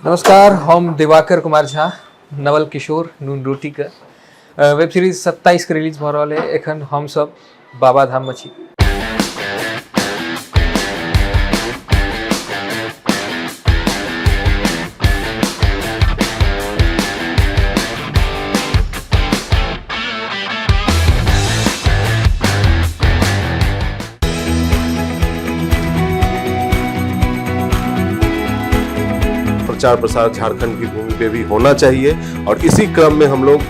नमस्कार, हम दिवाकर कुमार झा, नवल किशोर, नून रोटी के वेब सीरीज 27 के रिलीज भऽ रहल है। एखन हम सब बाबा धाम में छी। प्रचार प्रसार झारखंड की भूमि पे भी होना चाहिए और इसी क्रम में हम लोग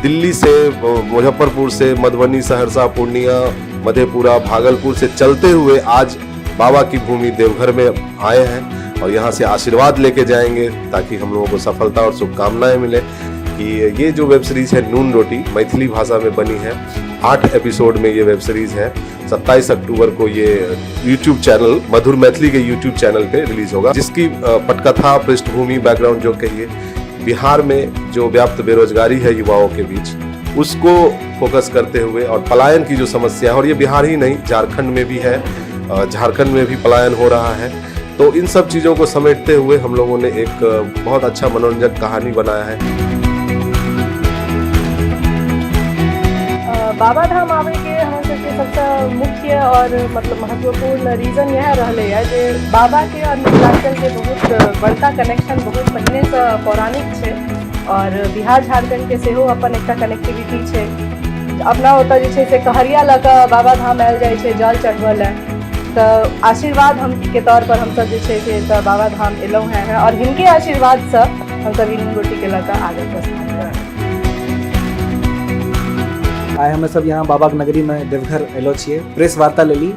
दिल्ली से, मुजफ्फरपुर से, मधुबनी, सहरसा, पूर्णिया, मधेपुरा, भागलपुर से चलते हुए आज बाबा की भूमि देवघर में आए हैं और यहाँ से आशीर्वाद लेके जाएंगे ताकि हम लोगों को सफलता और शुभकामनाएं मिले। कि ये जो वेब सीरीज है नून रोटी, मैथिली भाषा में बनी है। 8 एपिसोड में ये वेब सीरीज है। 27 अक्टूबर को ये यूट्यूब चैनल, मधुर मैथिली के यूट्यूब चैनल पे रिलीज होगा, जिसकी पटकथा, पृष्ठभूमि, बैकग्राउंड जो कहिए, बिहार में जो व्याप्त बेरोजगारी है युवाओं के बीच, उसको फोकस करते हुए और पलायन की जो समस्या है, और ये बिहार ही नहीं झारखंड में भी है, झारखंड में भी पलायन हो रहा है, तो इन सब चीज़ों को समेटते हुए हम लोगों ने एक बहुत अच्छा मनोरंजक कहानी बनाया है। बाबा धाम आवे के हमर सबके सबसे मुख्य और मतलब महत्वपूर्ण रीजन यह रहलै है जे बाबा के और मिथिलांचल के बहुत बड़का कनेक्शन बहुत पहिने से पौराणिक छै और बिहार झारखंड के सेहो अपन एकटा कनेक्टिविटी छै। अपना ओतऽ जे छै से कहरिया लऽ कऽ बाबा धाम आयल जाइ छै जल चढ़बऽ लए, तऽ आशीर्वाद हम के तौर पर हमसब जे छै से एतऽ बाबा धाम एलहुँ हेँ और हिनके आशीर्वादसँ हमसब ई नून रोटीके लऽ कऽ आगाँ प्रस्थान करब। आइ हमे सब यहाँ बाबा के नगरी में देवघर एलो छियै, प्रेस वार्ता लेली।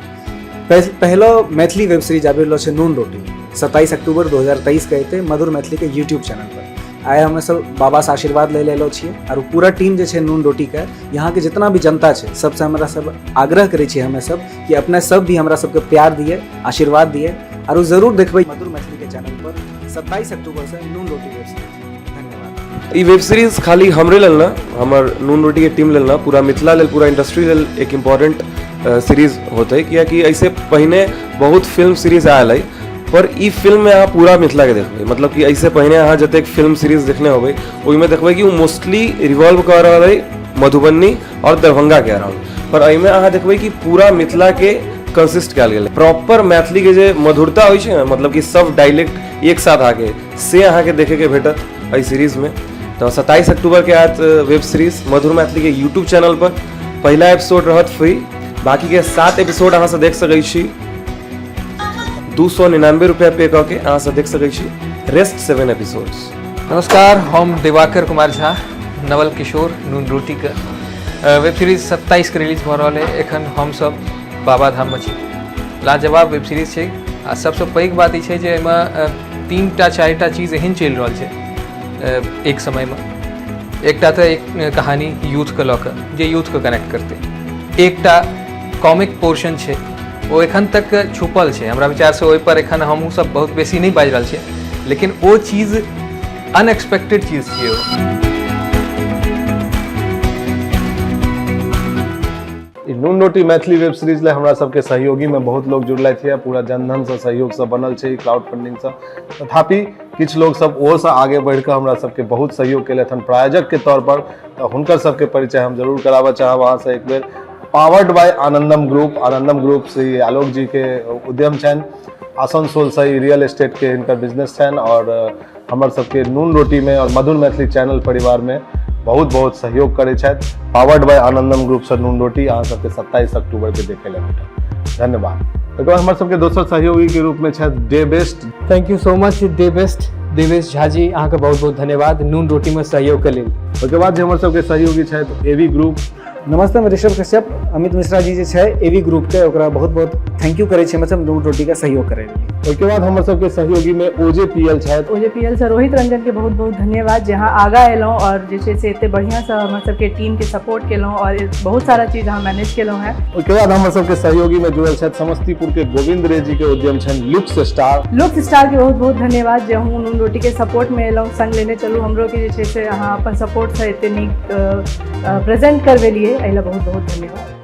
पहलो मैथिली वेब सीरीज आबि रहलो छै नून रोटी, 27 अक्टूबर 2023 के एतै मधुर मैथिली के यूट्यूब चैनल पर। आइ हमे सब बाबा से आशीर्वाद ले एलो छियै और पूरा टीम जे छै नून रोटी के, यहाँ के जितना भी जनता छै सबसे हमरा सब आग्रह करै छियै हमे सब कि अपने सब भी हमरा सबके प्यार दिए, आशीर्वाद दिए और उ जरूर देखबै मधुर मैथिली के चैनल पर 27 अक्टूबर से नून रोटी वेब सीरीज। धन्यवाद। ई वेब सीरीज खाली हमरे लेल ना, हमर नून रोटी के टीम लेल ना, पूरा मिथिला लेल, पूरा इंडस्ट्री लेल एक इम्पोर्टेंट सीरीज होतै, कियाकि ऐसे पहिने बहुत फिल्म सीरीज आयल है, पर ई फिल्म में अहाँ पूरा मिथिला के देखबै। मतलब कि ऐसे पहिने अहाँ जतेक फिल्म सीरीज देखने होबै, ओहिमे देखबै कि ओ मोस्टली रिवॉल्व कर रहल है मधुबनी और दरभंगा के अराउंड, पर एहिमे अहाँ देखबै कि पूरा मिथिला के कंसिस्ट कयल गेल है। प्रॉपर मैथिली के जे मधुरता होइ छै ने, मतलब कि सब डायलेक्ट एक साथ आके, से अहाँके देखे के भेटत एहि सीरीज में। तऽ 27 अक्टूबर के आयत वेब सीरीज मधुर मैथिली के यूट्यूब चैनल पर। पहिला एपिसोड रहत फ्री, बाकी के 7 एपिसोड अहाँ सब देख सकै छी। 299 रुपया पे कऽ के अहाँ सब देख सकै छी रेस्ट 7 एपिसोड्स। नमस्कार, हम दिवाकर कुमार झा, नवल किशोर, नून रोटी के वेब सीरीज 27 के रिलीज भऽ रहल है। एखन हम सब बाबा धाम में छी। लाजवाब वेब सीरीज छै आ सबसँ पैघ बात ई छै जे एहिमे 3टा 4टा चीज एहन चलि रहल छै एक समयमे। एकटा तऽ एक कहानी यूथके लऽ कऽ जे यूथके कनेक्ट करतै, एकटा कॉमिक पोर्शन छै, ओ एखन तक छुपल छै। हमरा विचारसँ ओहिपर एखन हमहूँ सब बहुत बेसी नहि बाजि रहल छियै, लेकिन ओ चीज अनएक्सपेक्टेड चीज छियै ओ। ई नून रोटी मैथिली वेब सीरीज ले हमरा सबके सहयोगी में बहुत लोग जुड़लथि है। पूरा जनधन से सहयोग से बनल छै, क्राउड फंडिंग से। तथापि किछु लोग सब ओहो से आगे बढ़ि कऽ हमरा सबके बहुत सहयोग केलथि हन प्रायोजक के तौर पर, तऽ हुनकर सबके परिचय हम जरूर कराबऽ चाहब अहाँ से एक बेर। Powered by Anandam group. Anandam group से ई आलोक जी के उद्यम छनि। आसनसोल से ई रियल एस्टेट के हिनकर बिजनेस छनि और हमर सबके नून रोटी में और मधुर मैथिली चैनल परिवार में बहुत बहुत सहयोग करै छथि। पावर्ड बाय आनंदम ग्रुप से नून रोटी अहाँ सबके 27 अक्टूबर के देखे लए भेटत। धन्यवाद। ओकर बाद हमर सबके दोसर सहयोगी के रूप में छथि day best. Thank you so much day best, Devesh Jha ji, अहाँके बहुत बहुत धन्यवाद नून रोटी में सहयोग के लेल। ओहिके बाद जे हमर सबके सहयोगी छथि एवी ग्रुप। नमस्ते, हम ऋषभ कश्यप। अमित मिश्रा जी जे छै एवी ग्रुप के, ओकरा बहुत बहुत thank you करै छी हमसब नून रोटी के सहयोग करै लेल। ओहिके बाद हमर सबके सहयोगी में ओजेपीएल छथि। ओजेपीएल से रोहित रंजन के बहुत बहुत धन्यवाद जे अहाँ आगाँ एलहुँ और जे छै से एते बढ़िआँसँ हमर सबके टीमके सपोर्ट केलहुँ और बहुत सारा चीज अहाँ मैनेज केलहुँ हेँ। ओहिके बाद हमर सबके सहयोगी में जुड़ल छथि समस्तीपुर के गोविंद रे जी के उद्यम छनि लुक्स स्टार। लुक्स स्टार के बहुत बहुत धन्यवाद जे अहूँ नून रोटी के सपोर्ट में एलहुँ, संग लेने चलू हमरो के जे छै से अहाँ अपन सपोर्टसँ एते नीक प्रेजेंट करबेलियै, एहि लए बहुत बहुत धन्यवाद।